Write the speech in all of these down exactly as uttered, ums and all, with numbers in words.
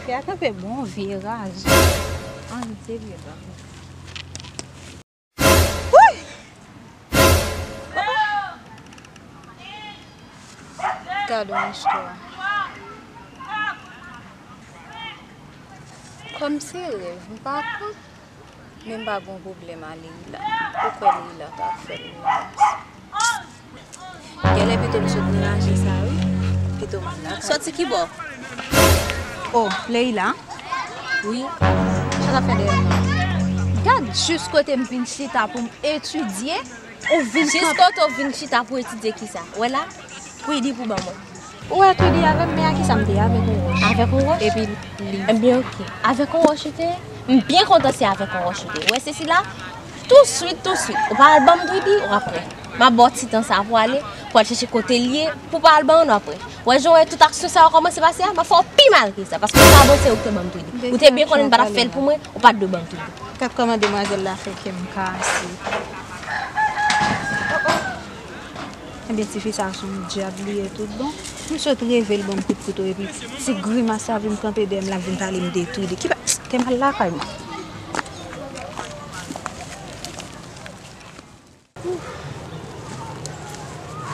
Kè a kanpe bon vye raje. Ann serye la. Woy! Gad yon istwa. Kòm se rèv, m pa konn. Men m pa gon pwoblèm a Leila. Ou kwè Leila t ap fè l menas? Genlè pito m sot nan raje sa wi. Pito m al lakay. Soti ki bò? Oh, Leila? Wi. Sa t ap fè dèyè m nan? Gad jis kote m vin chita pou m etidye. Ou vin Jis kanpe. Kote w vin chita pou etidye kisa? Wè la, Twidi pou ban mwen. Ou wè Twidi avè m, men a kisa m te ye? Avèk yon wòch. Avèk yon wòch? Epi li. Ebyen, oke. Avèk yon wòch ou te ye? M byen kontan se avèk yon wòch ou te ye. Wè, se sila, touswit, touswit. Ou pa al ban m Twidi, w ap wè. M ap ba w ti tan sa pou ale, pou al chèche kote l ye, pou pa al ban l, w ap wè. Wè, jan w wè tout aksyon sa yo kòmanse pase a, m ap fè w pi mal ke sa, paske ou pa panse ou te ban m Twidi. Ou te byen konnen m pa t ap fè l pou mwen, ou pa t dwe ban m Twidi. Gad kòman demwazèl la fè kè m kase. Oh, oh. Ebyen, tifi sa a se yon dyab li ye tout bon. M sot reve l ban m kout kouto, epi ti grimas sa vin kanpe dèyè m, l ap vin pale m de Twidi. Ki pa, te m al lakay mwen.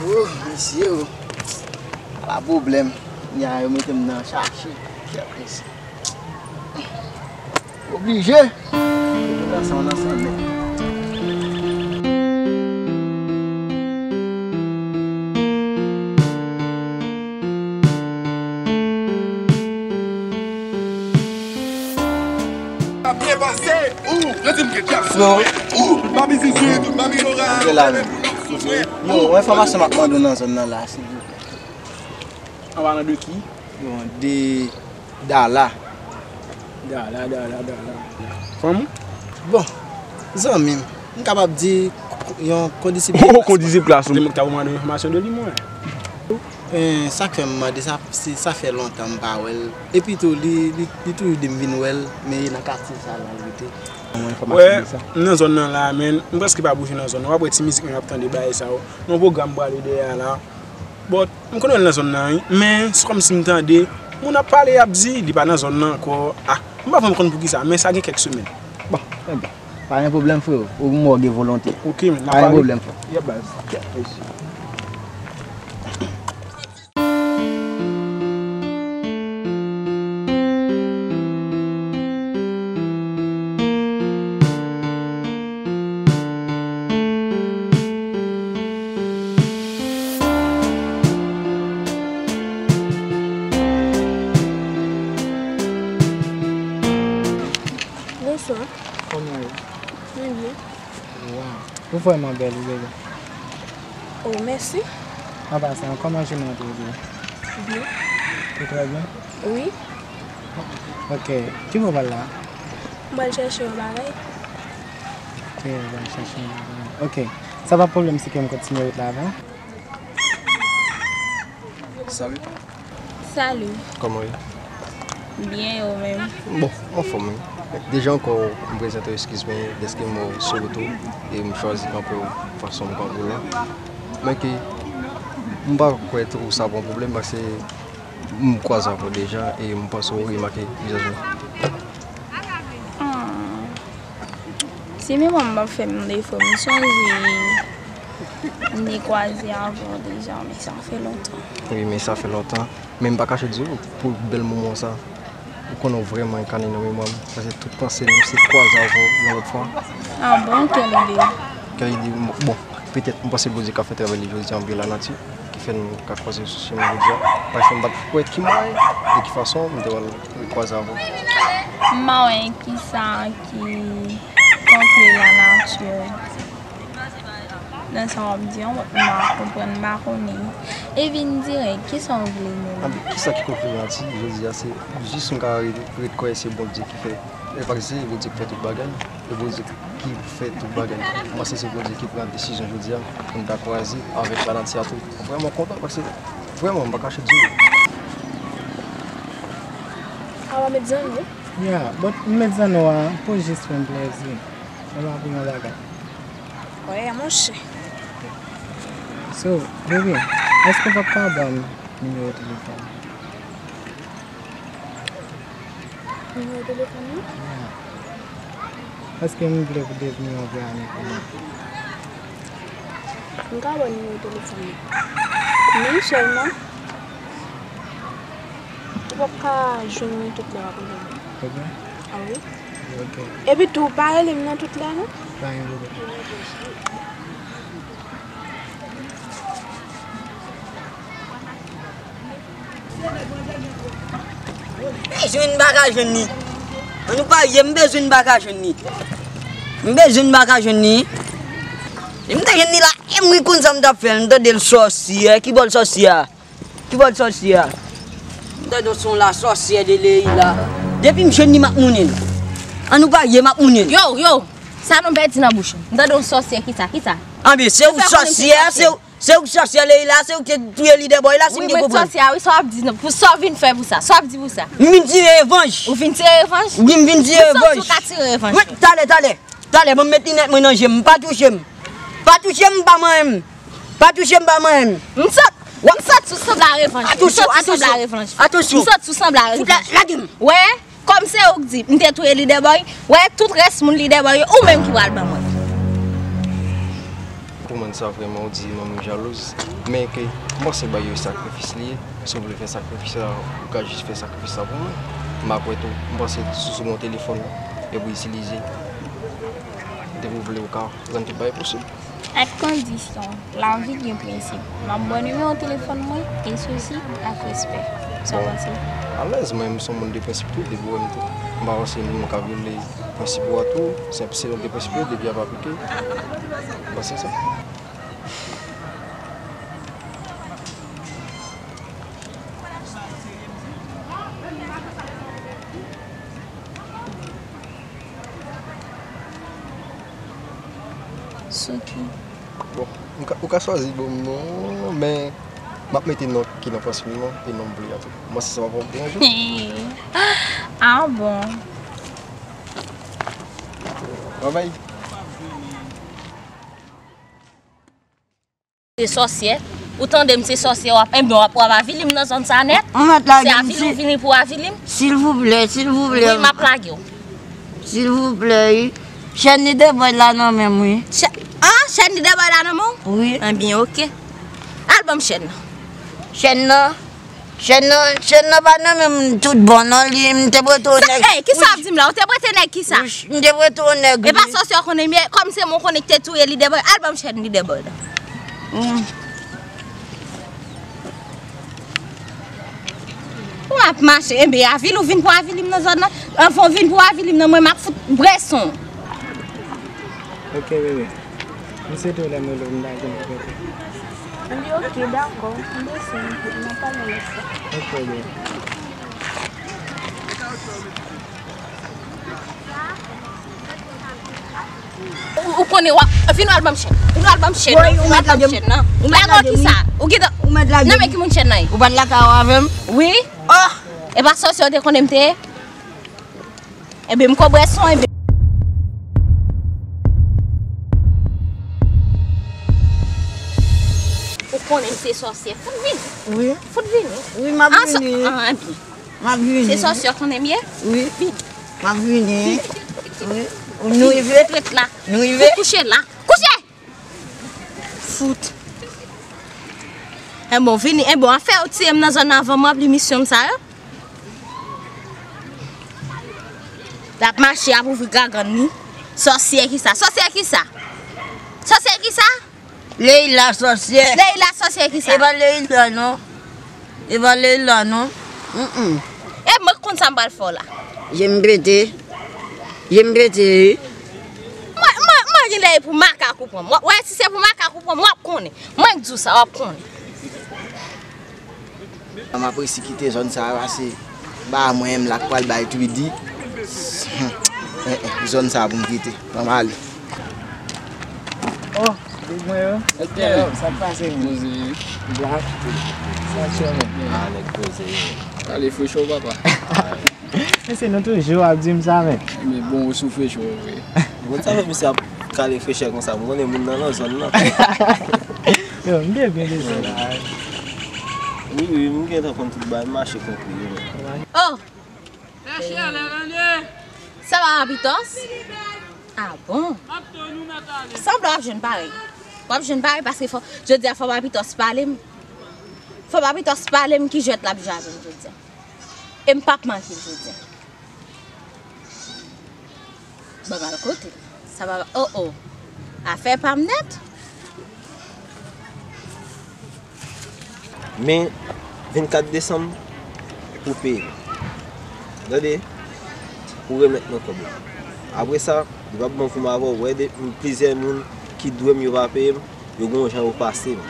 Oh, mesye, oh. Ala pwoblèm. Nya yo mete m nan chache. Kèt mesye. Oblije. Yo pran sa nan san nèt. Ap byen pase. Ou, yo di m ke djab sou mwen. Ou, tout mami zizi, tout mami lora. Yo, yon enfòmasyon m ap mande w nan zòn nan la, silvouplè. An palan de ki? Bon, de Dala. Dala, Dala, Dala. Fanm ou? Bon, zanmi m. M kapab di yon kondisip de klas. Kondisip klas ou. Demen k ta pou mande enfòmasyon de li, mwen. Eh, sa k fè m mande sa, se sa fè lontan m pa wè l. Epi tou, li, li, li toujou di m vin wè l, men e nan katye sa l al rete. Mwen, enfòmasyon de sa. M nan zòn nan la, men m prèske pa bouje nan zòn nan. W ap wè ti mizik mwen ap tande bagay sa yo. Yon pwogram prale dèyè a la. But, m konn wè l nan zòn nan, wi. Men, se kòmsi m tande moun ap pale, y ap di, li pa nan zòn nan ankò. Ah, m pa vrèman konn poukisa, men sa gen kèk semèn. Bon, ebyen, pa gen pwoblèm, freo. Ou mwen gen volonte. Ok, men, n ap pale. Pa gen pwoblèm, freo. Yeah, baz. Yeah, mesye. Bonswa. Kòman w ye? Mwen byen. Waw. Ou vrèman bèl, wi, bebe. Oh, mèsi. An pasan, kòman jounen an te ye? Byen. Te trè byen? Wi. Ok. Ki bò w pral la? M pral chèche yon bagay. Ok, w pral chèche yon bagay. Ok. Sa pa pwoblèm si ke m kontinye wout la avè w? Salut. Salut. Kòman w ye? Byen, e ou menm? Bon, anfòm, wi. Deja ankò, m prezante w eskiz mwen dèske m wè w sou wout ou e m chwazi kanpe w fason m kanpe w lan. Men ke m pa kwè twò sa pa yon pwoblèm, paske m kwaze avè w deja e m panse w remake vizaj mwen. Ah. Si memwa m pa fè m defo, m sonje m te kwaze avè w deja, men sa fè lontan. Wi, men sa fè lontan. Men m pa kache di w, pou bèl moman sa, ou konnen w vrèman enkane nan memwa m. Paske tout panse m se kwaze avè w yon lòt fwa. Ah bon, kèl ide? Kèl ide? Bon, petèt, m panse Bondye ka fè travay li jodi a, oubyen lanati ki fè n ka kwaze sou chemen jodi a. Paske m pa t kwè ki mwayen, de ki fason m te pral kwaze avè w. M pa wè kisa ki kontre lanati nan sa w ap di an, m pa konprann, m pa konnen. E vin dirèk, kisa w vle menm? Anben, kisa ki kontre lanati jodi a, se jis m ka ret, ret kwè se Bondye ki fè. E pa se Bondye ki fè tout bagay, e Bondye ki fè tout bagay. M panse se Bondye ki pran desizyon jodi a pou n ta kwaze avèk lanati a tou. M vrèman kontan paske vrèman m pa kache di w. A w a met zanno? Yeah, but m met zanno a pou jis fè m plèzi. Se pa pou yon bagay. Wè, monchè. So, bebe, èske w p ap ka ban m nimewo telefòn? Nimewo telefòn nan? Ya. Èske m vle pou devni yon vrè ami pou mwen? M ka ba w nimewo telefòn nan. Men sèlman, ou p ap ka jwenn mwen tout lè w ap rele m. Ok. A wi. Ok. Epi tou, ou pa rele m nan tout lè, non? Pa gen pwoblèm. Bezwen m pa ka jwenn li. An nou parye, m bezwen m pa ka jwenn li. M bezwen m pa ka jwenn li. E m te jwenn li la, e m ri konn sa m t ap fè, m tande l sòsyè, ki bò l sòsyè a? Ki bò l sòsyè a? M tande w se yon la sòsyè de Leila. Depi m jwenn li, m ap mounen l. An nou parye, m ap mounen l. Yo, yo, sa non pèdi nan bouch ou. M tande w sòsyè, kisa, kisa? Anben, se ou sòsyè a, se ou. Se ou k sòsyè Leila, se ou k te touye lidè bòy la, si m byen konprann. Wi, mwen k sòsyè a, wi, sa w ap di nan, pou sa w vin fè pou sa, sa w ap di pou sa? M vin tire revanj. Ou vin tire revanj? Wi, m vin tire revanj. M santi w ka tire revanj. Wi, talè, talè, talè, ban m met linèt mwen nan je m, pa touche m. Pa touche m, pa manyen m. Pa touche m, pa manyen m. M santi, m santi w sanble a revanj. Atansyon, atansyon, atansyon. M santi w sanble a revanj. Fout la, lage m. Wè? Kòm se ou k di m te touye lidè bòy, wè tout rès moun lidè bòy yo, ou menm ki pral ban mwen. M konprann sa vrèman, ou di manmi jalouz, men ke m panse bay yo sakrifis li ye. Si w vle fè sakrifis la, ou ka jis fè sakrifis la pou mwen. M ap wè tou, m panse sou, sou yon telefòn, yo pou itilize. Depi w vle, ou ka rann tout bagay posib. Ak kondisyon, lavi gen prensip. M ap ba w nimewo telefòn mwen, e sesi ak respè. Sa w panse? Alèz, mwen menm se yon moun de prensip tou, depi w wè m tou. M pa panse moun ka vyole prensip ou a tou, se, se yon de prensip yo, depi y ap aplike. M panse sa. Souki. Bon, m ka, ou ka chwazi bon non, men m ap mete non ki nan pòs mwen non, e non m vle a tou. Mwen se sa w ap pran pou yon jou. Ah bon. Bye bye. Se sòsyè. Ou tande m se sòsyè w ap, enben w ap, w ap avili m nan zòn sa nèt. Ou mèt lage m. Se avili ou vini pou avili m. Silvouplè, silvouplè. Wi, m ap lage w. Silvouplè, wi. Chèn lidè bòy la nan men m, wi. Chè-, ah, chèn lidè bòy la nan men w? Wi. Enben, oke. Al ban m chèn nan. Chèn nan? Chèn nan, chèn nan pa nan men m tout bon non, li, m te prete yon nèg. Sa, ey, kisa w ap di m la? Ou te prete nèg kisa? Wi, m te prete yon nèg. E pa sòsyè w konnen m ye, kòm se mwen w konnen ki te touye lidè bòy, al ban m chèn lidè bòy la. Hmm. Ou ap mache, enben avili w vin pou avili m nan zòn nan. Anvan w vin pou avili m nan, mwen m ap fout bwè san w. Ok, bebe. M swete w lè m rele w, m pa gen pou rete. Li oke, dakò. M desann, m ap pale lòt fwa. Ok, bebe. Ou, ou konnen w ap, vin w al ban m chèn. Vin w al ban m chèn. Woy, ou mèt lage m. Ou mèt lage m, wi. Ou mèt lage m, wi. Nan men ki moun chèn nan ye? Ou pa t lakay ou avè m? Wi. Oh! E pa sòsyè w te konnen m te ye? Enben, m ko bwè san w, enben. Ou konnen m se sòsyè. Fout vini. Wi. Fout vini. Wi, m ap vini. Ah, enben. M ap vini. Se sòsyè w konnen m ye? Wi. Vini. M ap vini. Wi. Nou rive? Ret la. Nou rive? Fout kouche la. Kouche! Fout. Enben, vini. Enben, afè yo tiye m nan zòn nan avan m ranpli misyon m sa yo. L ap mache, ap ouvri gagann li. Sòsyè kisa? Sòsyè kisa? Sòsyè kisa? Leila sòsyè. Leila sòsyè kisa? E pa Leila non. E pa Leila non. Mm, mm. E mwen k konn sa m pral fè w la. Je m pete. Je m pete, wi. Mwen, mwen, mwen gen lè e pou makak ou pran m. W ap wè si se pou makak ou pran m, w ap konnen. Mwen k di w sa, w ap konnen. M ap resi kite zòn sa a, pase ba mwen menm la k pral bay tridi. Eh, eh, zòn sa a pou m kite. Ban m ale. Oh, big mwen yo. Ok. Yo, sa k pase menm? Poze. Black. Sa k fè menm? Ah, nèg poze. Ale fresh ou papa. Mesye, nou toujou ap di m sa, men. Men bon, ou sou fresh ou vre. Bon, sa fè misye ap kale frechè konsa, m konnen moun nan nan zòn nan. Yo, m byen byen deja la. Wi, wi, m gentan konn tout bagay, m mache konpli yo. Oh! Sa va, Papitòs? Ah bon? Sanble w ap jwenn parèy. W ap jwenn parèy paske fò, jodi a fò Papitòs pale m. Fò Papitòs pale m ki jwèt l ap jwe avè m jodi a. E m p ap manke l jodi a. Ban m al kote l. Sa pa, oh oh. Afè pa m nèt. Men vennkat desanm pou peye m. Tande, pou remèt mwen kòb la. Apre sa, li p ap bon pou m avè w. Ou wè de, plizyè moun ki dwe m yo pa peye m, yo gen yon jan yo pase m.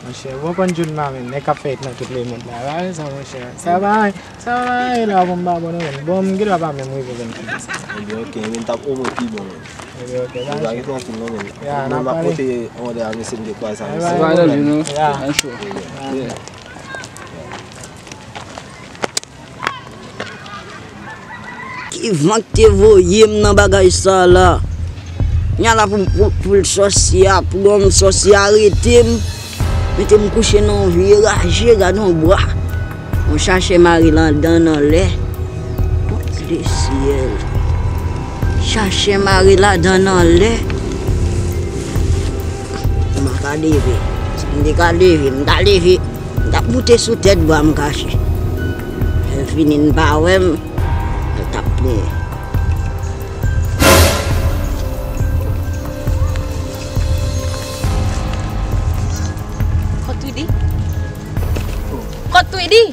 Monchè, ou konprann Johnny Marvin, nèg k ap fè it nan tout lemonn la. Pa wè sa, monchè. Sa pa anyen, sa pa anyen la pou m pa bon non, men. Bon, m gen dwa pa menm rive vennkat desanm. Ebyen, oke, men m t ap omwen pi bon, men. Ebyen, oke, pa gen trankil non, men. Ya, n ap pale. Mwen, m ap pote yon lè a mesye m te kwaze a mesye. Ebyen, pa gen pwoblèm. Ya. Ebyen. Ki van k te voye m nan bagay sa la? Nya la pou, pou, pou l sòsyè a, pou gonm sòsyè a arete m, mete m kouche nan yon vye raje, gade yon bwa. Yon chache mare ladan nan lè. Mon Dye syèl. Chache mare ladan nan lè. M pa ka leve. Si m te ka leve, m ta leve. M t ap moute sou tèt bwa m kache. Lè l fini, n pa wè m, l t ap plen. Kot Twidi? Kot Twidi?